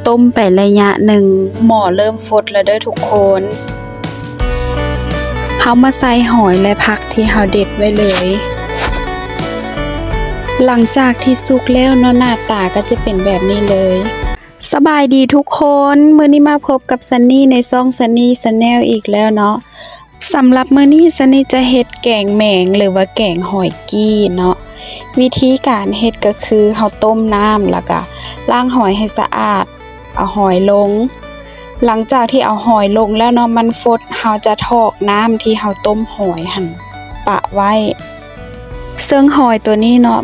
ຕົ້ມໄປໄລຍະໜຶ່ງ, ໝໍ້ເລີ່ມຟົດແລ້ວເດີ້ທຸກຄົນ. ເຮົາມາໃສ່ຫອຍ ແລະ ຜັກທີ່ເຮົາເດັດໄວ້ເລີຍ. ຫຼັງຈາກທີ່ສຸກແລ້ວເນາະ, ໜ້າຕາກໍຈະເປັນແບບນີ້ເລີຍ. ສະບາຍດີທຸກຄົນ, ມື້ນີ້ມາພົບກັບຊັນນີໃນຊ່ອງ Sunny Channel ອີກແລ້ວເນາະ. ສຳລັບມື້ນີ້ ຊັນນີຈະເຮັດແກງແມງ ຫຼືວ່າແກງຫອຍກີ້ເນາະ. ວິທີການເຮັດກໍຄືເຮົາຕົ້ມນ້ຳ ແລ້ວກະລ້າງຫອຍໃຫ້ສະອາດ, ເອົາຫອຍລົງ. ຫຼັງຈາກທີ່ເອົາຫອຍລົງແລ້ວເນາະ, ມັນຟົດ, ເຮົາຈະຖອກນ້ຳທີ່ເຮົາຕົ້ມຫອຍຫັ້ນປະໄວ້. ເຊິ່ງຫອຍໂຕນີ້ເນາະ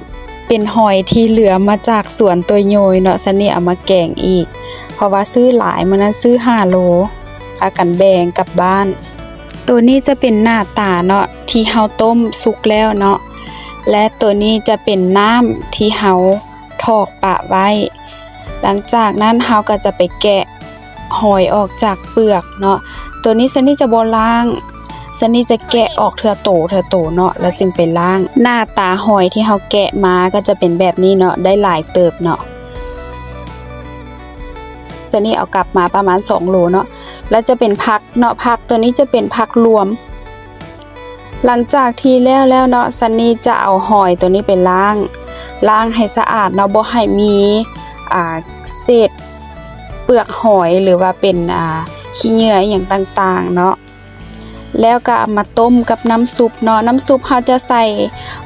ເປັນຫອຍທີ່ເຫຼືອມາຈາກສວນໂຕໂຍຍເນາະ, ຊັນນີເອົາມາແກງອີກ ເພາະວ່າຊື້ຫຼາຍ, ມື້ນັ້ນຊື້ຫ້າໂລ ພາກັນແບ່ງກັບບ້ານ. ໂຕນີ້ຈະເປັນໜ້າຕາເນາະ ທີ່ເຮົາຕົ້ມສຸກແລ້ວເນາະ ແລະ ໂຕນີ້ຈະເປັນນ້ຳທີ່ເຮົາຖອກປະໄວ້. ຫຼັງຈາກນັ້ນເຮົາກໍຈະໄປແກະ ຫອຍອອກຈາກເປືອກເນາະ. ໂຕນີ້ຊັນນີຈະບໍ່ລ້າງ, ຊັນນີຈະແກະອອກເທື່ອໂຕ ເທື່ອໂຕເນາະ ແລ້ວຈຶ່ງໄປລ້າງ. ໜ້າຕາຫອຍທີ່ເຮົາແກະມາກໍຈະເປັນແບບນີ້ເນາະ, ໄດ້ຫຼາຍເຕີບເນາະ. ໂຕນີ້ເອົາກັບມາປະມານສອງໂລເນາະ, ແລ້ວຈະເປັນຜັກເນາະ, ຜັກໂຕນີ້ຈະເປັນຜັກລວມ. ຫຼັງຈາກທີ່ແລ້ວແລ້ວເນາະ, ຊັນນີຈະເອົາຫອຍໂຕນີ້ໄປລ້າງ, ລ້າງໃຫ້ສະອາດເນາະ, ບໍ່ໃຫ້ມີ ອ່າ ເສດເປືອກຫອຍ ຫຼືວ່າເປັນ ອ່າ ຂີ້ເຫຍື້ອອີ່ຫຍັງຕ່າງໆເນາະ. ແລ້ວກໍເອົາມາຕົ້ມກັບນ້ຳຊຸບເນາະ, ນ້ຳຊຸບເຮົາຈະໃສ່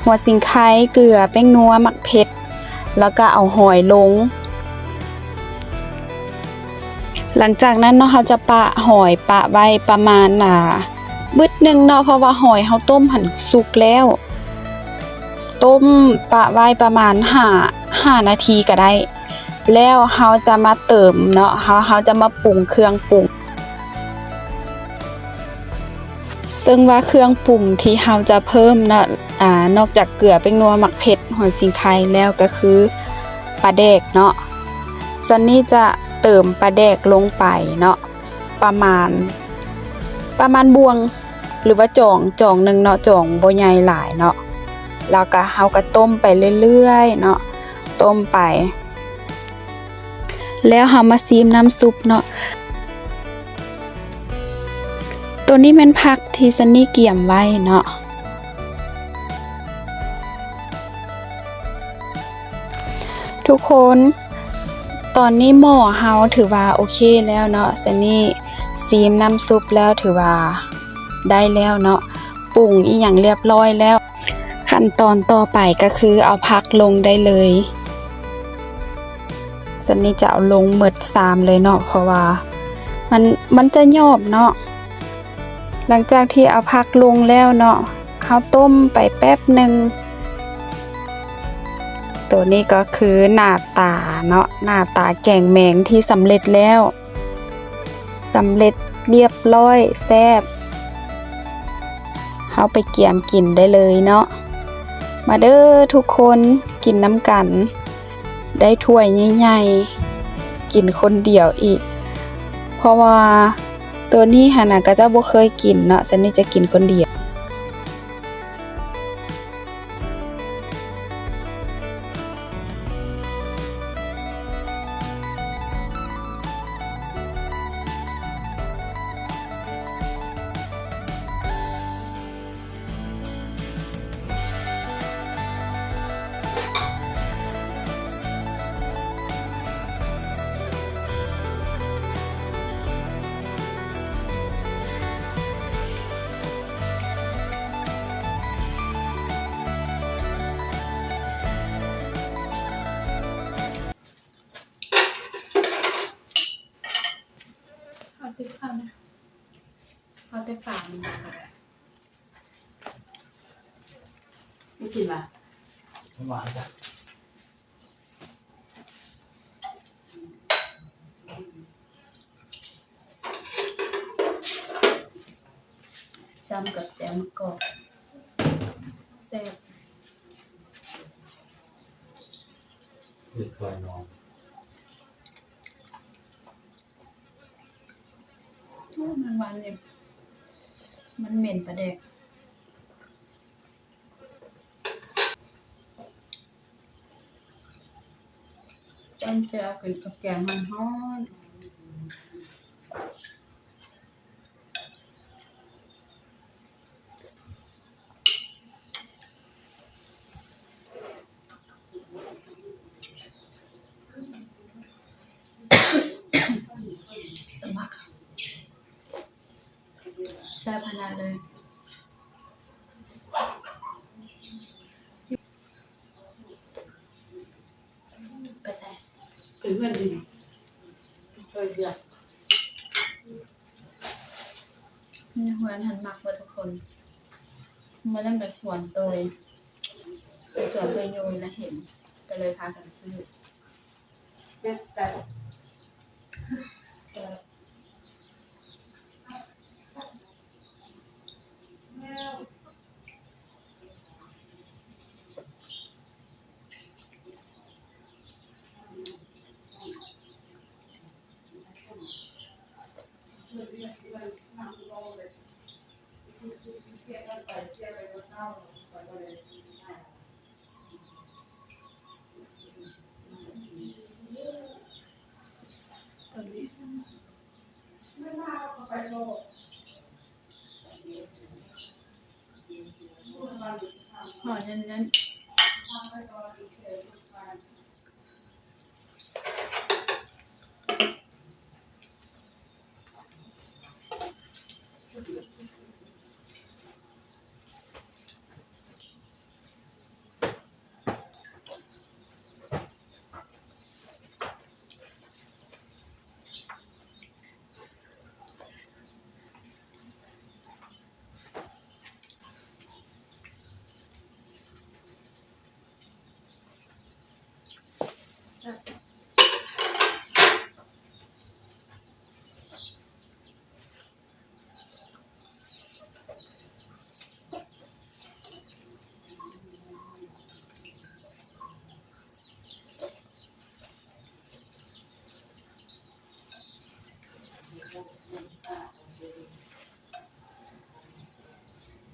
ຫົວສີໄຄ, ເກືອ, ແປ້ງນົວ, ໝາກເຜັດ ແລ້ວກໍເອົາຫອຍລົງ. ຫຼັງຈາກນັ້ນເນາະ, ເຮົາຈະປະຫອຍປະໄວ້ປະມານ ອ່າ ບຶດໜຶ່ງເນາະ, ເພາະວ່າຫອຍເຮົາຕົ້ມຫັ້ນສຸກແລ້ວ. ຕົ້ມປະໄວ້ປະມານຫ້າ ຫ້ານາທີກໍໄດ້. ແລ້ວເຮົາຈະມາເຕີມເນາະ, ເຮົາ ເຮົາຈະມາປຸງເຄື່ອງປຸງ. ເຊິ່ງວ່າເຄື່ອງປຸງທີ່ເຮົາຈະເພີ່ມເນາະ, ອ່າ ນອກຈາກເກືອ, ແປ້ງນົວ, ໝາກເຜັດ, ຫົວສີໄຄ ແລ້ວກໍຄືປາແດກເນາະ. ຊັນນີຈະເຕີມປາແດກລົງໄປເນາະ, ປະມານ ປະມານບ່ວງ ຫຼືວ່າຈອງ ຈອງໜຶ່ງເນາະ, ຈອງບໍ່ໃຫຍ່ຫຼາຍເນາະ. ແລ້ວກໍເຮົາກໍຕົ້ມໄປເລື້ອຍໆເນາະ, ຕົ້ມໄປ. ແລ້ວເຮົາມາຊີມນ້ຳຊຸບເນາະ. ໂຕນີ້ແມ່ນຜັກທີ່ຊັນນີກຽມໄວ້ເນາະ ທຸກຄົນ. ຕອນນີ້ໝໍ້ເຮົາຖືວ່າໂອເຄແລ້ວເນາະ, ຊັນນີຊີມນ້ຳຊຸບແລ້ວຖືວ່າໄດ້ແລ້ວເນາະ, ປຸງອີ່ຫຍັງລຽບຮ້ອຍແລ້ວ. ຂັ້ນຕອນຕໍ່ໄປກໍຄືເອົາຜັກລົງໄດ້ເລີຍ. ຊັນນີຈະເອົາລົງໝົດຊາມເລີຍເນາະ, ເພາະວ່າມັນ ມັນຈະຫຍອບເນາະ. ຫຼັງຈາກທີ່ເອົາຜັກລົງແລ້ວເນາະ, ເຮົາຕົ້ມໄປແປັບໜຶ່ງ. ໂຕນີ້ກໍຄືໜ້າຕາເນາະ, ໜ້າຕາແກງແມງທີ່ສຳເລັດແລ້ວ. ສຳເລັດລຽບຮ້ອຍ, ແຊບ. ເຮົາໄປກຽມກິນໄດ້ເລີຍເນາະ. ມາເດີ້ທຸກຄົນ, ກິນນຳກັນ. ໄດ້ຖ້ວຍໃຫຍ່ໆ, ກິນຄົນດຽວອີກ. ເພາະວ່າໂຕນີ້ຫັ້ນນະ ຂະເຈົ້າບໍ່ເຄີຍກິນເນາະ, ຊັນນີຈະກິນຄົນດຽວ. ເອົາຕິດເຂົ້ານະ ເອົາແຕ່ຝາມັນກໍໄດ້. ບໍ່ກິນຫວາ? ຫວານຈ້ະ. ຈ້ຳກັບແຈ່ວໝາກກອກ ແຊບ. ເຮັດໄວ້ນອນ. ໂອ້ ແມງວັນນີ້ ມັນເໝັນປາແດກ. ຈ້ຳ ແຈ່ວກິນກັບແກງມັນຮ້ອນ. ສະໝະ ແຊບຂະໜາດເລີຍ. ໄປໃສ? ໄປເຮືອນເພິ່ນ ໄປຊ່ອຍເຫຼືອ. ໃນເຮືອນຫັ້ນມັກເບິດທຸກຄົນ. ມື້ນັ້ນໄປສວນໂຕຍ ໄປສວນໂຕຍໂຍຍລະເຫັນ ກໍເລີຍພາກັນຊື້. ແມ່ນແຕ່ ຫໍແໜ້ນໆ.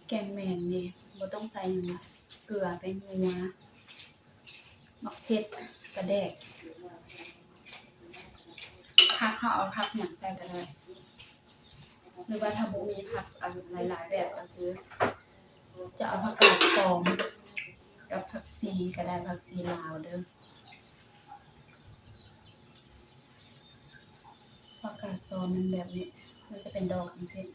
ແກງແມງນີ້ບໍ່ຕ້ອງໃສ່ຫຍັງ ເກືອ ແປ້ງນົວ ໝາກເຜັດ ປາແດກ. ຜັກເຮົາເອົາຜັກຫຍັງໃສ່ກໍໄດ້ ຫຼືວ່າຖ້າບໍ່ມີຜັກອັນຫຼາຍໆແບບ ກໍຄືຈະເອົາຜັກກາດຊອມກັບຜັກຊີກໍໄດ້ ຜັກຊີລາວເດີ້. ຜັກກາດຊອມມັນແບບນີ້ ມັນຈະເປັນດອກຈັ່ງຊີ້.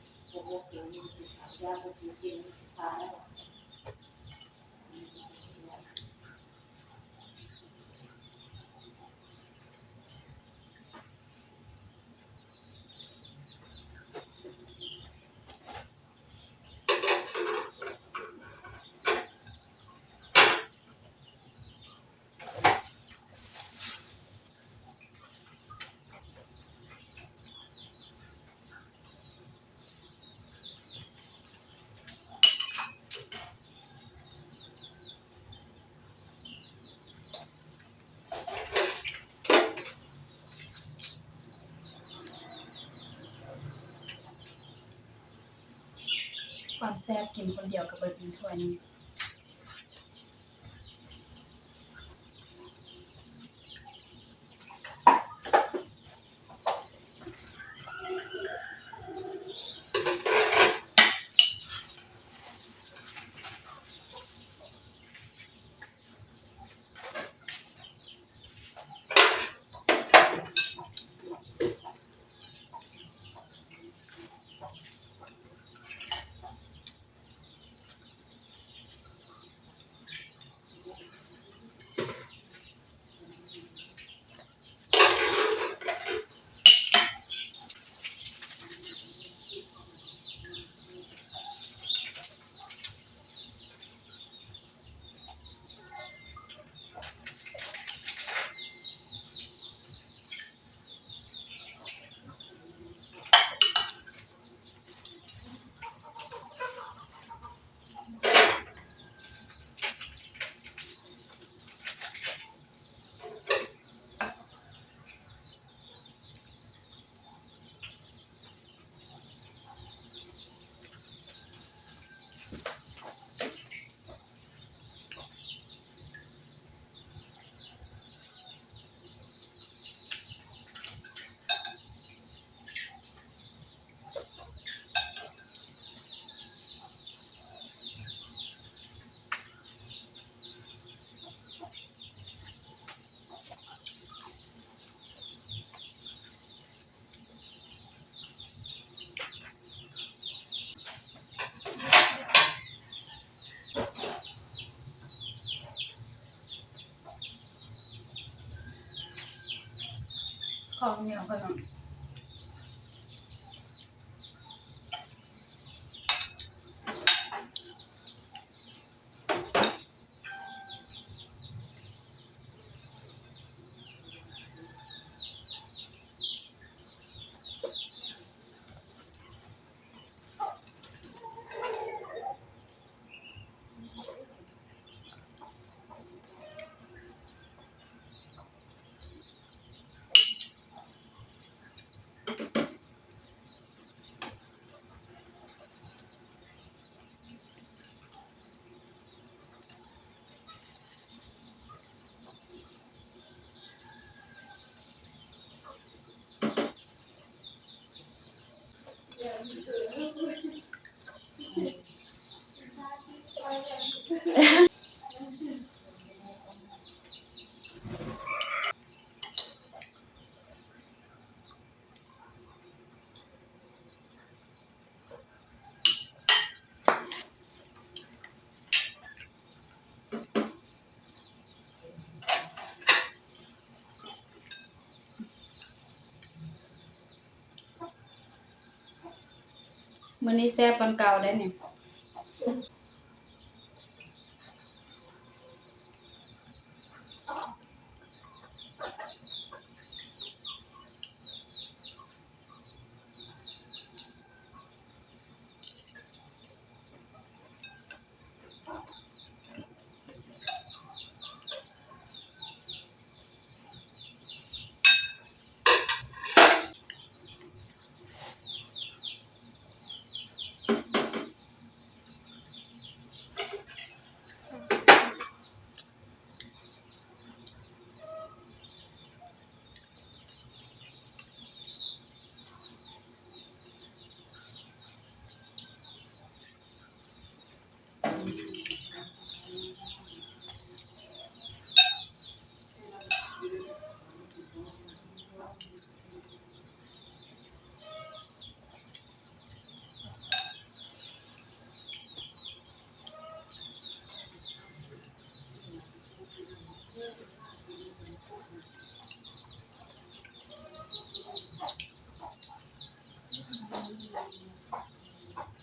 ຄວາມແຊບ ກິນຄົນດຽວກໍເບິດເປັນຖ້ວຍໜຶ່ງ. ເ ຂອງໜຽວຂະໜົມ. ມື້ນີ້ແຊບກວ່າເກົ່າໄດ໋ນີ້.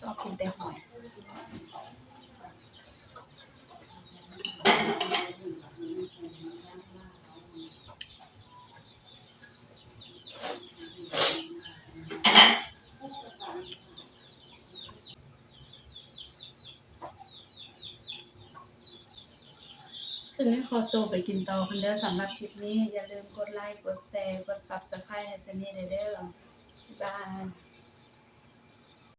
ຊອບກິນແຕ່ຫອຍ. ຄືນີ້ຂໍໂຕໄປກິນຕໍ່ກ່ອນເດີ. ສຳລັບຄລິບນີ້ ຢ່າລືມກົດໄລ, ກົດແຊ, ກົດ Subscribe ໃຫ້ຊານແນວເດີ. ບາຍບາຍ.